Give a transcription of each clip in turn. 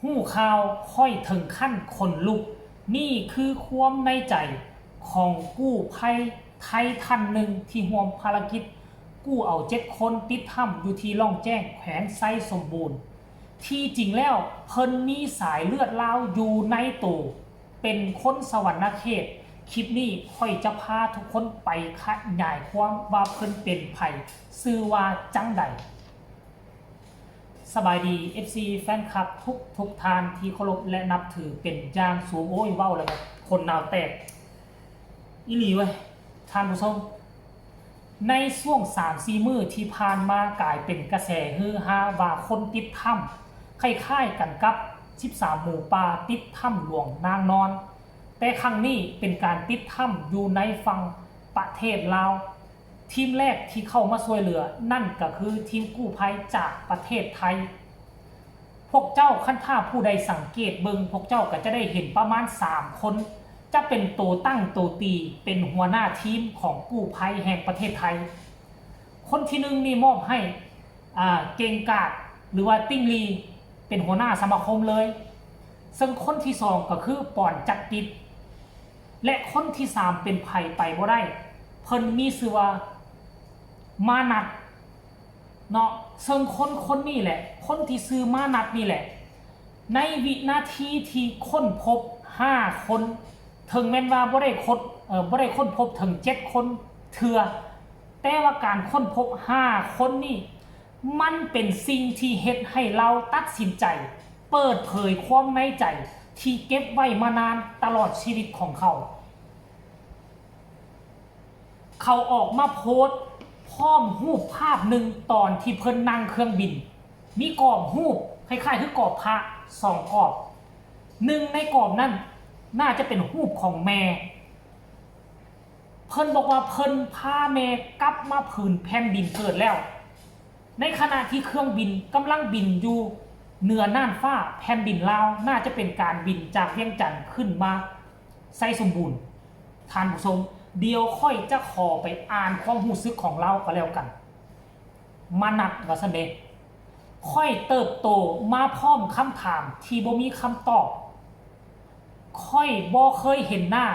ຮູ້ຂ່າວຂ້ອຍເຖິງຂັ້ນຂົນລຸກ. ນີ້ຄືຄວາມໃນໃຈຂອງກູ້ໄພໄທທ່ານໜຶ່ງທີ່ຮ່ວມພາລະກິດກູ້ເອົາເຈັດຄົນຕິດຖ້ຳຢູ່ທີ່ລ່ອງແຈ້ງ ແຂວງໄຊສົມບູນ. ທີ່ຈິງແລ້ວເພິ່ນມີສາຍເລືອດລາວຢູ່ໃນໂຕ ເປັນຄົນສະຫວັນນະເຂດ. ຄລິບນີ້ຂ້ອຍຈະພາທຸກຄົນໄປຂະຫຍາຍຄວາມວ່າເພິ່ນເປັນໃຜ, ຊື່ວ່າຈັ່ງໃດ. ສະບາຍດີ ເອັຟຊີ ແຟນຄລັບທຸກໆທ່ານທີ່ເຄົາລົບ ແລະ ນັບຖືເປັນຢ່າງສູງ. ໂອ້ຍ ເວົ້າແລ້ວກໍຂົນໜາວແຕກອີ່ຫຼີເວີຍທ່ານຜູ້ຊົມ. ໃນຊ່ວງສາມສີ່ມື້ທີ່ຜ່ານມາ ກາຍເປັນກະແສຮືຮາວ່າຄົນຕິດຖ້ຳ ຄ້າຍໆກັນກັບສິບສາມໝູປ່າຕິດຖ້ຳຫຼວງນາງນອນ, ແຕ່ຄັ້ງນີ້ເປັນການຕິດຖ້ຳຢູ່ໃນຝັ່ງປະເທດລາວ. ທີມແລກທີ່ເຂົ້າມາຊ່ວຍເຫຼືອນັ້ນກໍຄືທີມກູ້ໄພຈາກປະເທດໄທ. ພວກເຈົ້າ ຄັນຖ້າຜູ້ໃດສັງເກດເບິ່ງ ພວກເຈົ້າກໍຈະໄດ້ເຫັນປະມານສາມຄົນ ຈະເປັນໂຕຕັ້ງໂຕຕີ ເປັນຫົວໜ້າທີມຂອງກູ້ໄພແຫ່ງປະເທດໄທ. ຄົນທີໜຶ່ງນີ້ມອບໃຫ້ ອ່າ ເກັ່ງກາດ ຫຼືວ່າຕິ່ງລີ ເປັນຫົວໜ້າສະມາຄົມເລີຍ. ເຊິ່ງຄົນທີສອງກໍຄືປອນຈັກກິດ ແລະ ຄົນທີສາມເປັນໃຜໄປບໍ່ໄດ້, ເພິ່ນມີຊື່ວ່າມານັດເນາະ. ເຊິ່ງຄົນຄົນນີ້ແຫຼະ ຄົນທີ່ຊື່ມານັດນີ້ແຫຼະ ໃນວິນາທີທີ່ຄົ້ນພົບຫ້າຄົນ, ເຖິງແມ່ນວ່າບໍ່ໄດ້ຄົ້ນ ເອີ ບໍ່ໄດ້ຄົ້ນພົບເຖິງເຈັດຄົນເທື່ອ, ແຕ່ວ່າການຄົ້ນພົບຫ້າຄົນນີ້ ມັນເປັນສິ່ງທີ່ເຮັດໃຫ້ລາວຕັດສິນໃຈເປີດເຜີຍຄວາມໃນໃຈທີ່ເກັບໄວ້ມານານຕະຫຼອດຊີວິດຂອງເຂົາ. ເຂົາອອກມາໂພສພ້ອມຮູບພາບໜຶ່ງຕອນທີ່ເພິ່ນນັ່ງເຄື່ອງບິນ, ມີກອບຮູບຄ້າຍໆຄືກອບພະສອງກອບ, ໜຶ່ງໃນກອບນັ້ນໜ້າຈະເປັນຮູບຂອງແມ່. ເພິ່ນບອກວ່າເພິ່ນພາແມ່ກັບມາຜືນແຜ່ນດິນເກີດແລ້ວ. ໃນຂະນະທີ່ເຄື່ອງບິນກຳລັງບິນຢູ່ເໜືອນ່ານຟ້າແຜ່ນດິນລາວ, ໜ້າຈະເປັນການບິນຈາກວຽງຈັນຂຶ້ນມາໄຊສົມບູນ. ທ່ານຜູ້ຊົມ, ດຽວຂ້ອຍຈະຂໍໄປອ່ານຄວາມຮູ້ສຶກຂອງລາວກໍແລ້ວກັນ. ມານັດວ່າຊັ້ນເດ, ຂ້ອຍເຕີບໂຕມາພ້ອມຄຳຖາມທີ່ບໍ່ມີຄຳຕອບ. ຂ້ອຍບໍ່ເຄີຍເຫັນໜ້າ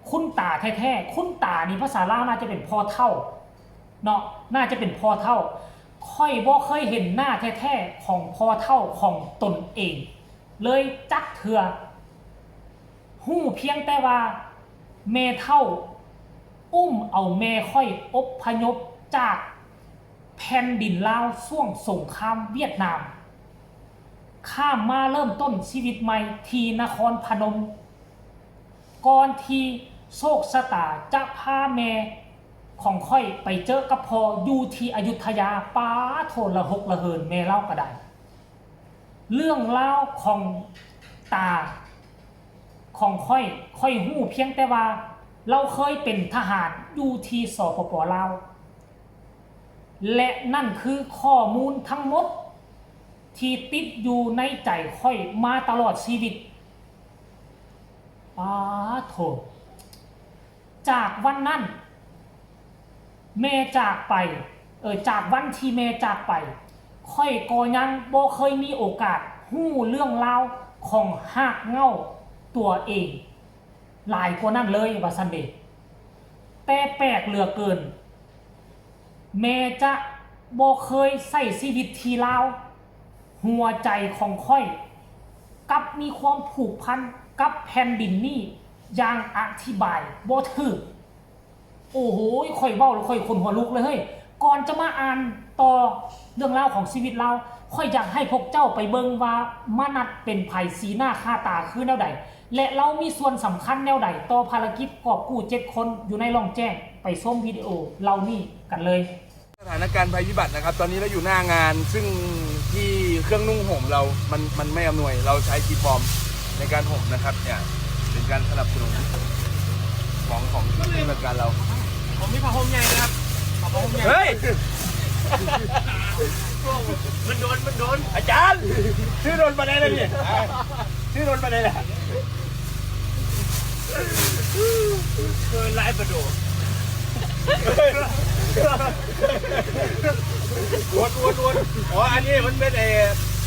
ຄຸນຕາແທ້ໆ. ຄຸນຕານີ້ພາສາລາວໜ້າຈະເປັນພໍ່ເຖົ້າເນາະ, ໜ້າຈະເປັນພໍ່ເຖົ້າ. ຂ້ອຍບໍ່ເຄີຍເຫັນໜ້າແທ້ໆຂອງພໍ່ເຖົ້າຂອງຕົນເອງເລີຍຈັກເທື່ອ. ຮູ້ພຽງແຕ່ວ່າແມ່ເຖົ້າອຸ້ມເອົາແມ່ຂ້ອຍອົບພະຍົບຈາກ ແຜ່ນດິນລາວຊ່ວງສົງຄາມຫວຽດນາມ, ຂ້າມມາເລີ່ມຕົ້ນຊີວິດໃໝ່ທີ່ນະຄອນພະນົມ. ກ່ອນທີ່ໂຊກຊະຕາຈະພາແມ່ຂອງຂ້ອຍໄປເຈີກັບພໍ່ຢູ່ທີ່ອະຍຸດທະຍາ, ປາໂທ ລະຫົກລະເຫີນແມ່ລາວກໍໄດ້. ເລື່ອງລາວຂອງຕາຂອງຂ້ອຍ, ຂ້ອຍຮູ້ພຽງແຕ່ວ່າລາວເຄີຍເປັນທະຫານຢູ່ທີ່ ສປປ ລາວ. ແລະ ນັ້ນຄືຂໍ້ມູນທັງໝົດທີ່ຕິດຢູ່ໃນໃຈຂ້ອຍມາຕະຫຼອດຊີວິດ. ປາໂທ! ຈາກວັນນັ້ນແມ່ຈາກໄປ, ເອີ ຈາກວັນທີ່ແມ່ຈາກໄປ, ຂ້ອຍກໍຍັງບໍ່ເຄີຍມີໂອກາດຮູ້ເລື່ອງລາວຂອງຮາກເຫງົ້າຕົວເອງ ຫຼາຍກວ່ານັ້ນເລີຍ ວ່າຊັ້ນເດ. ແຕ່ແປກເຫຼືອເກີນ, ແມ່ຈະບໍ່ເຄີຍໃຊ້ຊີວິດທີ່ລາວ, ຫົວໃຈຂອງຂ້ອຍກັບມີຄວາມຜູກພັນກັບແຜ່ນດິນນີ້ຢ່າງອະທິບາຍບໍ່ຖືກ. ໂອ້ໂຫ ຂ້ອຍເວົ້າແລ້ວຂ້ອຍຂົນຫົວລຸກເລີຍເຮີ້ຍ. ກ່ອນຈະມາອ່ານຕໍ່ເລື່ອງລາວຂອງຊີວິດລາວ, ຂ້ອຍຢາກໃຫ້ພວກເຈົ້າໄປເບິ່ງວ່າມານັດເປັນໃຜ, ສີໜ້າຄ່າຕາຄືແນວໃດ ແລະ ລາວມີສ່ວນສຳຄັນແນວໃດຕໍ່ພາລະກິດກອບກູ້ເຈັດຄົນຢູ່ໃນລ່ອງແຈ້ງ. ໄປຊົມວິດີໂອເຫຼົ່ານີ້ກັນເລີຍ. สถานการณ์ภัยพิบัตินะครับ ตอนนี้เราอยู่หน้างาน ซึ่งที่เครื่องนุ่งห่มเรา มัน มันไม่อำนวย เราใช้ชีฟอร์มในการห่มนะครับ เนี่ย เป็นการสนับสนุนของ ของผู้จัดการเรา ผมมีผ้าห่มใหญ่นะครับ เอาผ้าห่มใหญ่ เฮ้ย มันโดน มันโดน อาจารย์ ชื่อโดนปานใดล่ะนี่ ชื่อโดนปานใดล่ะ ເກີນຫຼາຍປະໂດ. ໂອດ ໂອດ ໂອດ. ອໍ ອັນນີ້ມັນເປັນ ເອີ ເ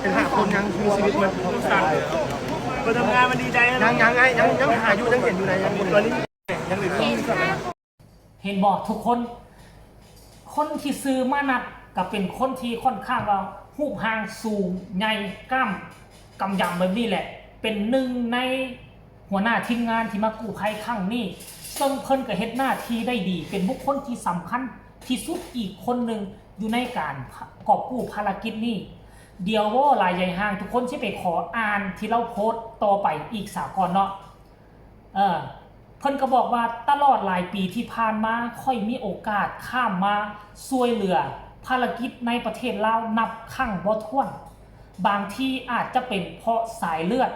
ເປັນຫ້າຄົນຍັງມີຊີວິດຢູ່. ຄົນທຳງານມັນດີໃຈແລ້ວ ຍັງ ຍັງ ຍັງ ຍັງຫາຢູ່ ຍັງເຫັນຢູ່ນະ ຍັງ ຕອນນີ້ຍັງເປັນ ເຫັນບໍ່ທຸກຄົນ? ຄົນທີ່ຊື່ມານັດ ກໍເປັນຄົນທີ່ຂ້ອນຂ້າງວ່າຮູບຮ່າງສູງໃຫຍ່ ກ້າມກຳຍຳແບບນີ້ແຫຼະ ເປັນໜຶ່ງໃນຫົວໜ້າທີມງານທີ່ມາກູ້ໄພຄັ້ງນີ້ ເຊິ່ງເພິ່ນກໍເຮັດໜ້າທີ່ໄດ້ດີ ເປັນບຸກຄົນທີ່ສຳຄັນທີ່ສຸດອີກຄົນໜຶ່ງຢູ່ໃນການກອບກູ້ພາລະກິດນີ້. ດຽວເວົ້າຫຼາຍໃຫຍ່ຫ່າງ ທຸກຄົນຊິໄປຂໍອ່ານທີ່ລາວໂພສຕໍ່ໄປອີກສາກ່ອນເນາະ. ເອີ ເພິ່ນກໍບອກວ່າ ຕະຫຼອດຫຼາຍປີທີ່ຜ່ານມາ ຂ້ອຍມີໂອກາດຂ້າມມາຊ່ວຍເຫຼືອພາລະກິດໃນປະເທດລາວນັບຄັ້ງບໍ່ຖ້ວນ. ບາງທີອາດຈະເປັນເພາະສາຍເລືອດ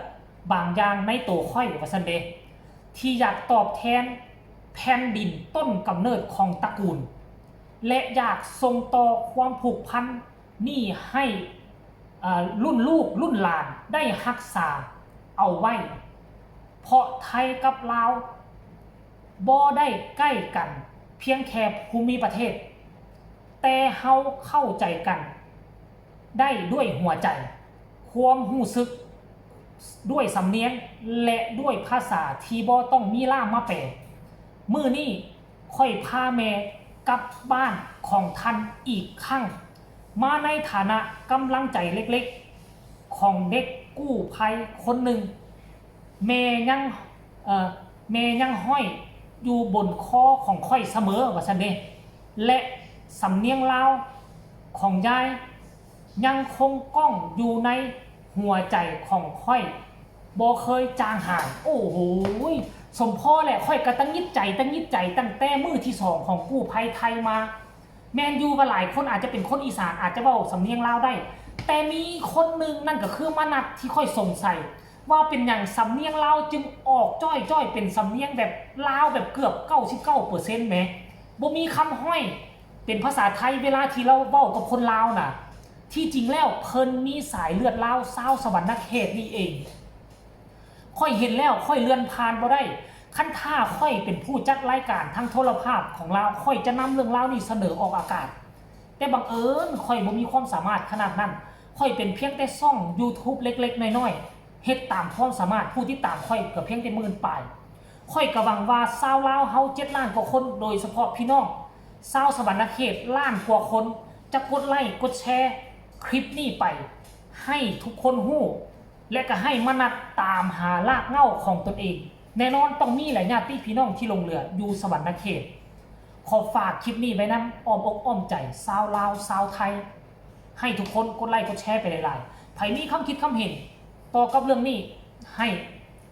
ບາງຢ່າງໃນໂຕຂ້ອຍ ວ່າຊັ້ນເດ ທີ່ຢາກຕອບແທນແຜ່ນດິນຕົ້ນກຳເນີດຂອງຕະກູນ ແລະ ຢາກສົ່ງຕໍ່ຄວາມຜູກພັນນີ້ໃຫ້ ເອີ ລຸ້ນລູກລຸ້ນຫຼານໄດ້ຮັກສາເອົາໄວ້ ເພາະໄທກັບລາວບໍ່ໄດ້ໃກ້ກັນພຽງແຄ່ພູມິປະເທດ, ແຕ່ເຮົາເຂົ້າໃຈກັນໄດ້ດ້ວຍຫົວໃຈ, ຄວາມຮູ້ສຶກ, ດ້ວຍສຳນຽງ ແລະ ດ້ວຍພາສາທີ່ບໍ່ຕ້ອງມີລ່າມມາແປ. ມື້ນີ້ ຂ້ອຍພາແມ່ກັບບ້ານຂອງທ່ານອີກຄັ້ງ ມາໃນຖານະກຳລັງໃຈເລັກໆຂອງເດັກກູ້ໄພຄົນໜຶ່ງ. ແມ່ຍັງ ເອີ ແມ່ຍັງຫ້ອຍຢູ່ບົນຄໍຂອງຂ້ອຍສະເໝີ ວ່າຊັ້ນເດ ແລະ ສຳນຽງລາວຂອງຍາຍ ຍັງຄົງກ້ອງຢູ່ໃນຫົວໃຈຂອງຂ້ອຍ ບໍ່ເຄີຍຈາງຫາຍ. ໂອ້ໂຫ ສົມພໍແຫຼະ, ຂ້ອຍກະຕະຫງິດໃຈ, ຕະຫງິດໃຈຕັ້ງແຕ່ມື້ທີສອງຂອງກູ້ໄພໄທມາ. ແມ່ນຢູ່ວ່າຫຼາຍຄົນອາດຈະເປັນຄົນອີສານ, ອາດຈະເວົ້າສຳນຽງລາວໄດ້, ແຕ່ມີຄົນໜຶ່ງ, ນັ້ນກະຄືມານັດ, ທີ່ຂ້ອຍສົງໄສວ່າເປັນຫຍັງສຳນຽງລາວຈຶ່ງອອກຈ້ອຍໆ ເປັນສຳນຽງແບບລາວແບບເກືອບເກົ້າສິບເກົ້າເປີເຊັນແມ. ບໍ່ມີຄຳຫ້ອຍເປັນພາສາໄທເວລາທີ່ລາວເວົ້າກັບຄົນລາວນະ. ທີ່ຈິງແລ້ວເພິ່ນມີສາຍເລືອດລາວຊາວສະຫວັນນະເຂດນີ້ເອງ. ຂ້ອຍເຫັນແລ້ວຂ້ອຍເລື່ອນຜ່ານບໍ່ໄດ້. ຄັນຖ້າຂ້ອຍເປັນຜູ້ຈັດລາຍການທາງໂທລະພາບຂອງລາວ, ຂ້ອຍຈະນຳເລື່ອງລາວນີ້ສະເໜີອອກອາກາດ. ແຕ່ບັງເອີນຂ້ອຍບໍ່ມີຄວາມສາມາດຂະໜາດນັ້ນ. ຂ້ອຍເປັນພຽງແຕ່ຊ່ອງຢູທູບເລັກໆນ້ອຍໆ, ເຮັດຕາມຄວາມສາມາດ, ຜູ້ຕິດຕາມຂ້ອຍກໍພຽງແຕ່ໝື່ນປາຍ. ຂ້ອຍກໍຫວັງວ່າຊາວລາວເຮົາເຈັດລ້ານກວ່າຄົນ, ໂດຍສະເພາະພີ່ນ້ອງຊາວສະຫວັນນະເຂດລ້ານກວ່າຄົນ ຈະກົດໄລ້ກົດແຊຄລິບນີ້ໄປໃຫ້ທຸກຄົນຮູ້ ແລະ ກໍໃຫ້ມານັດຕາມຫາລາກເຫງົ້າຂອງຕົນເອງ. ແນ່ນອນຕ້ອງມີແຫຼະ ຍາດຕິພີ່ນ້ອງທີ່ຫຼົງເຫຼືອຢູ່ສະຫວັນນະເຂດ. ຂໍຝາກຄລິບນີ້ໄວ້ນຳອ້ອມອົກອ້ອມໃຈຊາວລາວຊາວໄທ. ໃຫ້ທຸກຄົນກົດໄລ້ກົດແຊໄປຫຼາຍໆ. ໃຜມີຄຳຄິດຄຳເຫັນຕໍ່ກັບເລື່ອງນີ້ ໃຫ້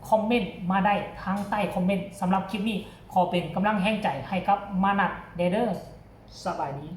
ຄອມເມັນມາໄດ້ທາງໃຕ້ຄອມເມັນ. ສຳລັບຄລິບນີ້ ຂໍເປັນກຳລັງແຮງໃຈໃຫ້ກັບມານັດແດ່ເດີ. ສະບາຍດີ.